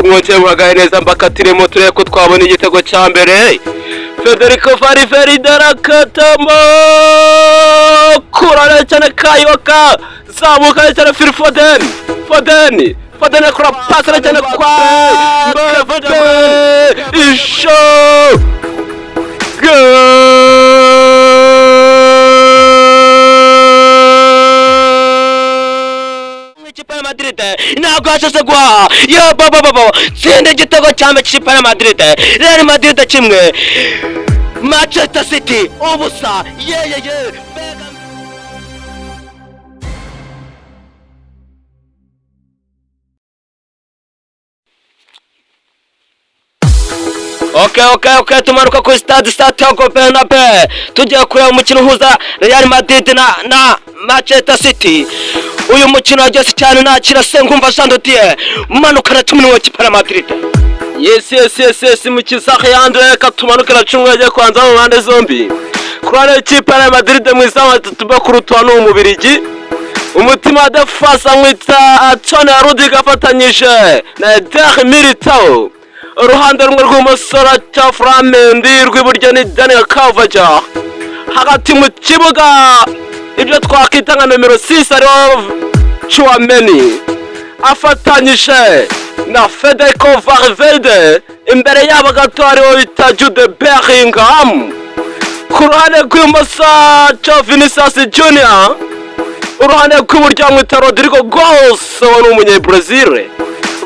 Mwongeye muhagaye neza, mbakatiremo turebe ko twabona igitego cya mbere. Federico Valverde arakatamo kurana cyane, kayoka zamuka cyane. Phil Foden, Foden, Foden akora pasi cyane kwa Mbappe, isho goal! Ikipe ya Madrid ntabwo yashyize guhaha yo baba tsinda igitego cya mbere cy'ikipe ya Madrid. Real Madrid 1, Manchester City 0. Yeyeye, mbega! Okay, tumanuka kuri stade Santiago Bernabeu, tugiye kureba umukino uhuza Real Madrid na Manchester City. Uyu mukino wageze cyane nakira Sengumva Jean de Dieu, manuka na 11 kipe ya Madrid. Yes, mukiza Leandro, reka tumanuke na 10 agiye kubanza mu mpande zombi. Ku ruhande rw'ikipe ya Real Madrid, mu izamu batatu bakurutwa ni Umubirigi. Umutima wa defense amwita Antonio Rudiger afatanyije na Eder Militao. Uruhande rumwe rw'ubumoso cya Ferland, rw'iburyo ni Daniel Carvajal. Hagati mu kibuga, ibyo twakwita nka nomero 6, ariho Tchouameni afatanyije na Federico Valverde. Imbere yabo gato hariho bita Jude Bellingham. Ku ruhande rw'ibumoso cya Vinicius Junior, uruhande rw'iburyo bamwita Rodrygo Goes, uwo ni umunyabrazil.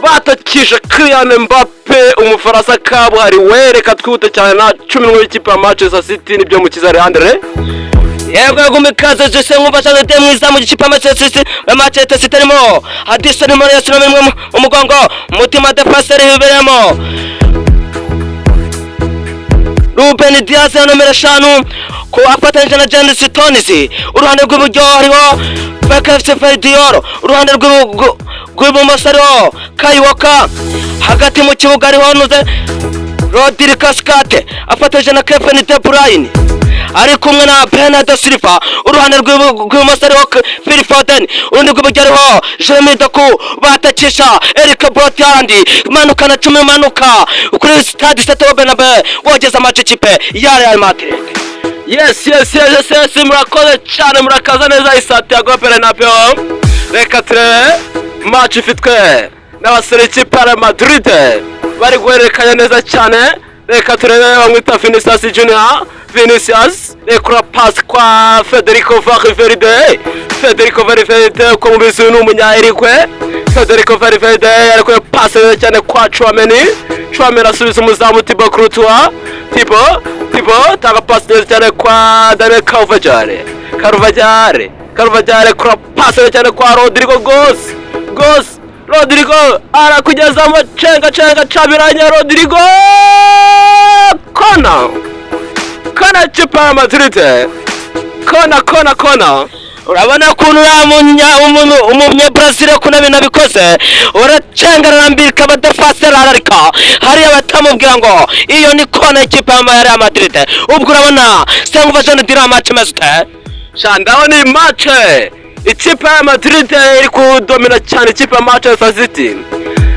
Batakije Kylian Mbappe, Umufaransa kabuhariwe. Reka twihute cyane na 11 w'ikipe ya Manchester City, nibyo mukiza Leandre. Yego, ikaze Jose nkumva Jean de mwiza mu gikipe ya Manchester City. Manchester City arimo Addison Moreas n'umwe umugongo, umutima defenseur biberemo Ruben Dias ya nomero 5 ko afatanyije na John Stones. Uruhande rw'iburyo hariho Bekefse Dior, uruhande rw'ibumoso hariho Kyle Walker, hagati mu kibuga hariho Nuze Rodri Cascate afatanyije na Kevin De Bruyne, ari kumwe na Bernardo Silva. Uruhande rw'ibumoso hariho Phil Foden, urundi rw'iburyo hariho Jeremy Doku. Batakisha Eric Braut Haaland, manuka na 10, manuka kuri stade Santiago Bernabeu wogeza amakipe ya Real Madrid. Yes, murakoze cyane, murakaza neza i Santiago Bernabeu. Reka turebe match ifitwe n'abasore ikipe ya Real Madrid bari guhererekanya neza cyane. Reka turebe, bamwita Vinicius Junior. Vinicius rekura pass kwa Federico Valverde. Federico Valverde, uko mubizi, ni umunya-Uruguay. Federico Valverde yarekuye pass neza cyane kwa Tchouameni. Tchouameni asubiza umuzamu Thibaut Courtois. Thibaut, Thibaut tanga pass neza cyane kwa Daniel Carvajal. Carvajal, Carvajal kura pass neza cyane kwa Rodrygo Goes. Goes, Rodrygo arakugezamo, cenga cenga cabiranya Rodrygo, kona, kona ikipe ya Madrid, kona, kona, kona. Urabona ukuntu uriya umunya-Brazil ukuntu ibintu abikoze, uracenga, ararambika abadefaseri, ararika hariya batamubwira ngo iyo ni kona ikipe ya Real Madrid. Ubwo urabona Sengumva Jean de match imeze ute? Sha, ndabona iyi match ikipe ya Madrid iri kudomina cyane ikipe ya Manchester City.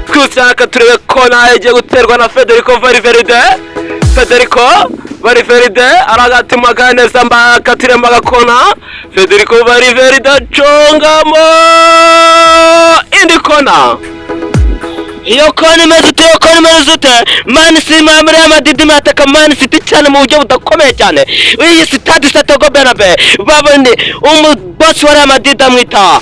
Twihuse reka turebe kona igiye guterwa na Federico Valverde. Federico Valverde aragatima neza, mbakatiremo agakona. Federico Valverde acongamo indi kona. Iyo kona imeze ute? Iyo kona imeze ute? Man City, Real Madrid irataka Man City cyane mu buryo budakomeye cyane. Iyi stade Santiago Bernabeu, babone umubosi wa Real Madrid amwita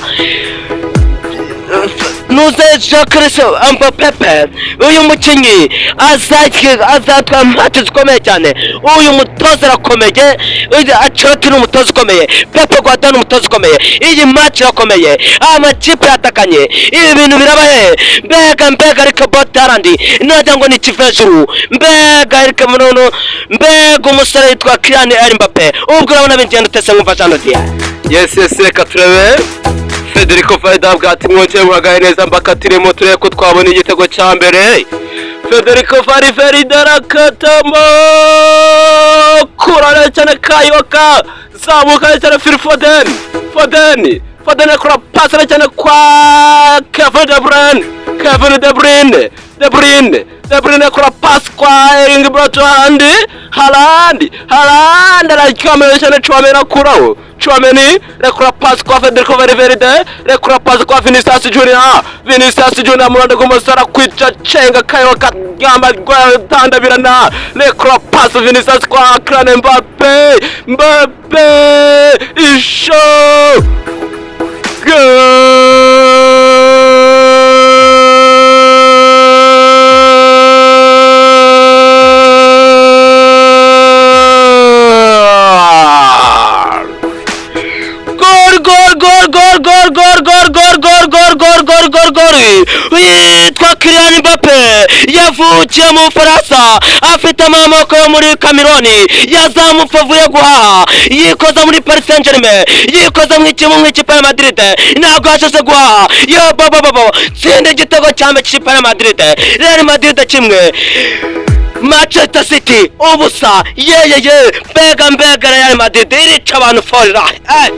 Nuze Jacques Mbappe. Uyu mukinnyi azatwara match zikomeye cyane. Uyu mutoza arakomeye, uyu Ancelotti ni umutoza ukomeye, Pep Guardiola ni umutoza ukomeye. Iyi match irakomeye, amakipe yatakanye. Ibi bintu biraba he? Mbega, mbega! Ariko Braut Haaland nagira ngo ni ikivejuru. Mbega Eric Munono, mbega umusore witwa Kylian Mbappe! Ubwo urabona bigenda utese nkumva Jean Dieu? Yes, reka turebe. Federico Valverde bwati mwongeye muhagaye neza, mbakatiremo turebe ko twabona igitego cya mbere. Federico Valverde arakatamo kurana cyane, kayoka zamuka cyane. Phil Foden, Foden, Foden akora pass cyane kwa Kevin De Bruyne. Kevin De Bruyne De Bruyne, De Bruyne kora pass kwa Erling Braut Haaland. Haaland, Haaland araryamye cyane. Tchouameni akuraho. Tchouameni rekura pass kwa Federico Valverde, rekura pass kwa Vinicius Junior. Vinicius Junior mu ruhande rw'umusore arakwica cenga kayo kagamba rwatandabirana. Rekura pass Vinicius kwa Kylian Mbappe. Mbappe isho. Goal! Gol, gol, gol, gol, gol, gol, gol, gol, gol, gol, gol, gol, gol! Yitwa Kylian Mbappe, yavukiye mu Bufaransa, afite amamoko yo muri Cameroon. Yazamutse avuye guhaha, yikoza muri Paris Saint-Germain, yikoza mu ikimu mu ikipe ya Madrid. Ntabwo yashyize guhaha yo bobobobo. Tsinda igitego cya mbere cy'ikipe ya Madrid! Real Madrid 1, Manchester City 0. Yeyeye, mbega mbega! Real Madrid irica abantu forira, eh.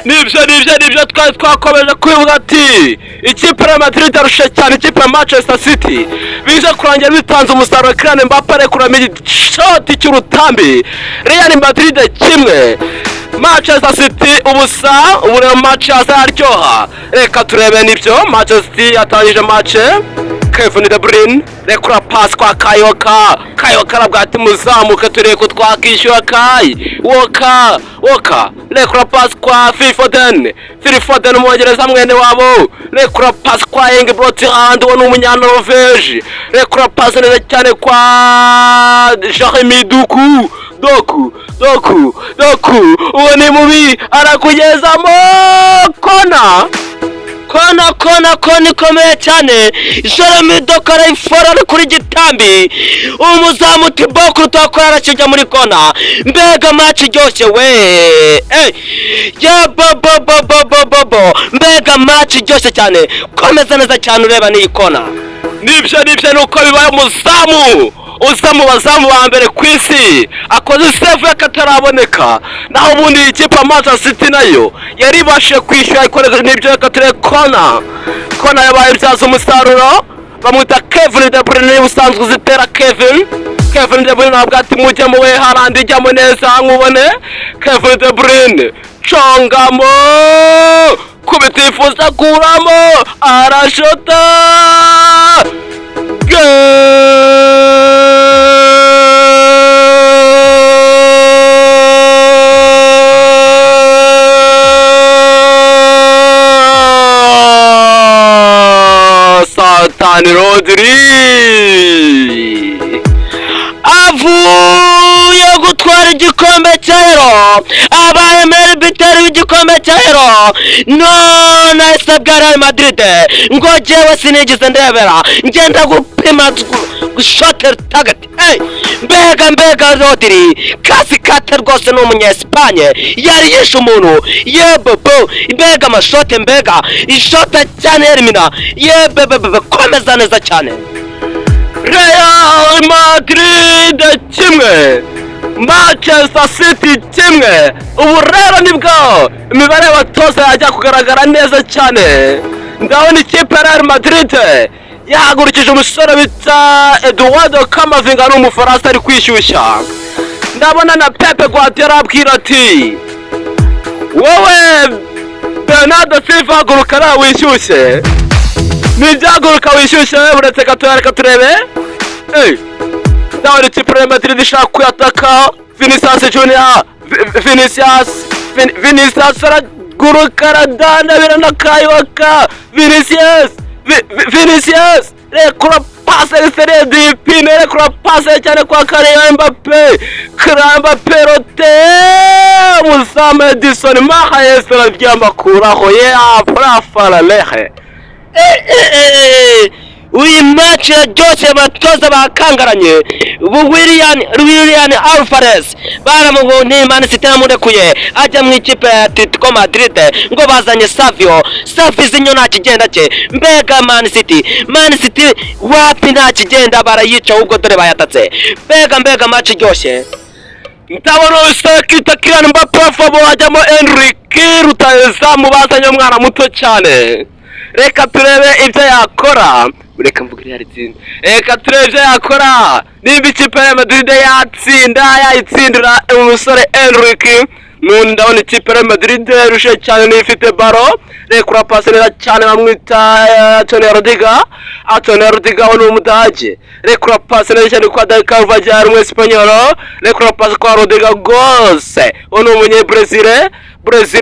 Nibyo, nibyo, nibyo. Twari twakomeje kwivuga ati ikipe ya Madrid arusha cyane ikipe ya Manchester City. Biza kurangira bitanze umusaruro. Kylian Mbappe arekuramo igishoti cy'urutambi. Real Madrid 1, Manchester City 0. Ubu rero match yaza yaryoha. Reka turebe. Nibyo, Manchester City yatangije match. Kevin De Bruyne rekura pass kwa Kayoka. Kayoka arabwira ati muzamuke turebe ko twakishyura. Kai Walker, Walker rekura pass kwa Phil Foden. Phil Foden, umwongereza mwene wabo, rekura pass kwa Erling Braut Haaland, uwo ni umunyanoruveje. Rekura pass neza cyane kwa Jeremy Doku. Doku, Doku, Doku, uwo ni mubi, arakugezamo kona. Kona, kona, kona ikomeye cyane! Jeremy Doku arayifora, ari kuri gitambi. Umuzamu Thibaut Courtois ko yarakijya muri kona. Mbega match iryoshye we! Eh, ya bo bo bo bo bo bo bo! Mbega match iryoshye cyane! Komeza neza cyane ureba n'iyi kona. Nibyo, nibyo, nuko bibaye. Umuzamu uza mu bazamu ba mbere ku isi akoze save y'akataraboneka. Naho ubundi iyi kipe ya Manchester City nayo yari ibashije kwishyura ikoresheje. Nibyo, reka turebe kona. Kona yabaye ibyaza umusaruro. Bamwita Kevin De Bruyne, niba usanzwe uzitera. Kevin, Kevin De Bruyne ntabwo ati mujyemo we. Haaland, ijyamo neza nkubone. Kevin De Bruyne congamo, kubitifuza, kuramo, arashota. Goal! Satani Rodri! Avuye gutwara igikombe cya Euro, abaye meilleur buteur w'igikombe cya Euro, none ahise abwira Real Madrid ngo jyewe sinigeze ndebera, ngenda gupima gushote target. Hey, mbega mbega! Rodri kasi kate rwose, ni umunya-Espagne, yari yishe umuntu yebebo. Mbega amashote, mbega ishote cyane elimina yebebebe! Komeza neza cyane. Real Madrid 1, Manchester City 1. Ubu rero nibwo imibare y'abatoza yajya kugaragara neza cyane. Ndabona ikipe ya Real Madrid yahagurukije umusore bita Eduardo Camavinga, ni umufaransa, ari kwishyushya. Ndabona na Pep Guardiola abwira ati wowe Bernardo Silva, haguruka nawe wishyushye. Nibyaguruka wishyushye. Uretse gatoya, reka turebe. Hey, ndabona ikipe ya Madrid ishaka kuyataka. Vinicius Junior, Vinicius, Vinicius araguruka, aradanabira na Kayoka. Vinicius, Vinicius rekura passe extérieure d'Ipine, rekura passe cyane kwa Kylian Mbappe. Kylian Mbappe rote, umuzamu Edison Mahrez arabyamakuraho. Yeah, prafara lehe. Uyu match yaryoshye, abatoza bakangaranye. Ubu William Alvarez baramugu Man City yamurekuye ajya mu ikipe ya Atletico Madrid, ngo bazanye Savio. Savio zinyo nta kigenda cye. Mbega Man City! Man City wapi, nta kigenda, barayica ahubwo. Dore bayatatse. Mbega mbega match iryoshye! Ndabona kita Kylian Mbappe avamo, hajyamo Enrique rutayezamu bazanye, umwana muto cyane. Reka turebe ibyo yakora. Reka mvuge Real itsinda. Reka turebe ibyo yakora, nimba ikipe ya Madrid yatsinda, yayitsindira umusore Endrick. Nundi ndabona ikipe ya Madrid irushe cyane, niyo ifite ballon. Rekura pasi neza cyane, bamwita Antonio Rudiger. Antonio Rudiger we ni Umudage. Rekura pasi neza cyane kwa Dani Carvajal, umu Espanyol. Rekura pasi kwa Rodrygo Goes, we ni umunye Brazil.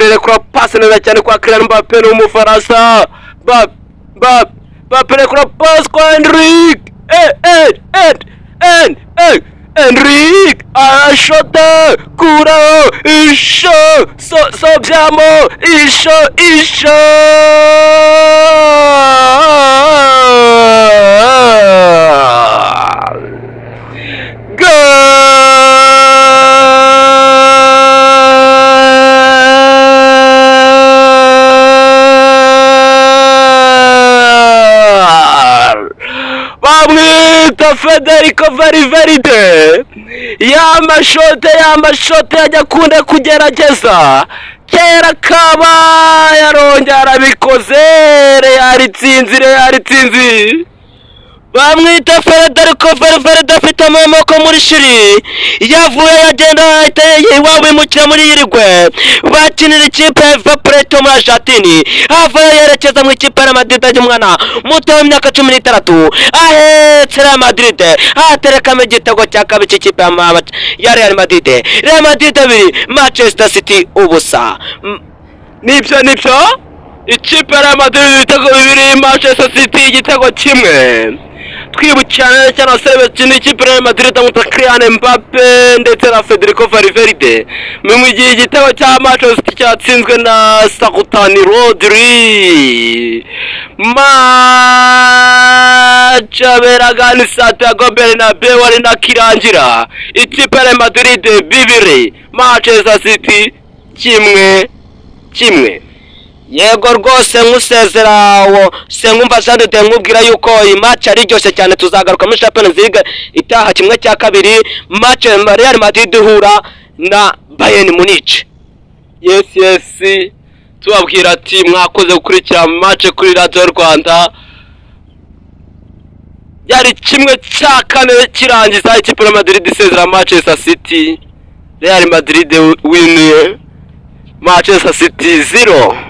Rekura pasi neza cyane kwa Kylian Mbappe, ni Umufaransa. Mbappe, Mbappe, Mbappe, rekura pasi kwa Endrick. Eh eh eh eh eh, Endrick arashota, kuraho isho so so byamo isho isho. Goal! Bamwita Federico Valverde, y'amashote, y'amashote yajya akunda kugerageza kera kaba yarongera arabikoze. Real itsinzi, Real itsinzi. Bamwita Federico Valverde, afite amamoko muri Chili, yavuye yagenda ahita iwabo imukira muri Uruguay, bakinira ikipe ya River Plate yo muri Argentine, avayo yerekeza mu ikipe ya Madrid. Ajya umwana muto w'imyaka 16 ahetse Real Madrid, aterekamo igitego cya kabiri cy'ikipe ya Real Madrid. Real Madrid 2, Manchester City 0. Nibyo, nibyo, ikipe ya Real Madrid ibitego 2, Manchester City igitego 1. Twibukirana neza cyane abasore bakina ikipe ya Real Madrid, amwita Kylian Mbappe ndetse na Federico Valverde, mu gihe igitego cya Manchester City cyatsinzwe na Sakutani Rodri. Match yaberaga ni Santiago Bernabeu, ari nakirangira ikipe ya Real Madrid 2, Manchester City 1-1. Yego rwose, nkusezera wo Sengumva Jean de, nkubwira yuko iyi match ari iryoshye cyane. Tuzagaruka muri Champions League itaha, 1/2, match Real Madrid ihura na Bayern Munich. Yes, tubabwira ati mwakoze gukurikira match kuri Radiyo Rwanda. Yari 1/4 kirangiza, ikipe ya Madrid isezera Manchester City. Real Madrid win, Manchester City 0.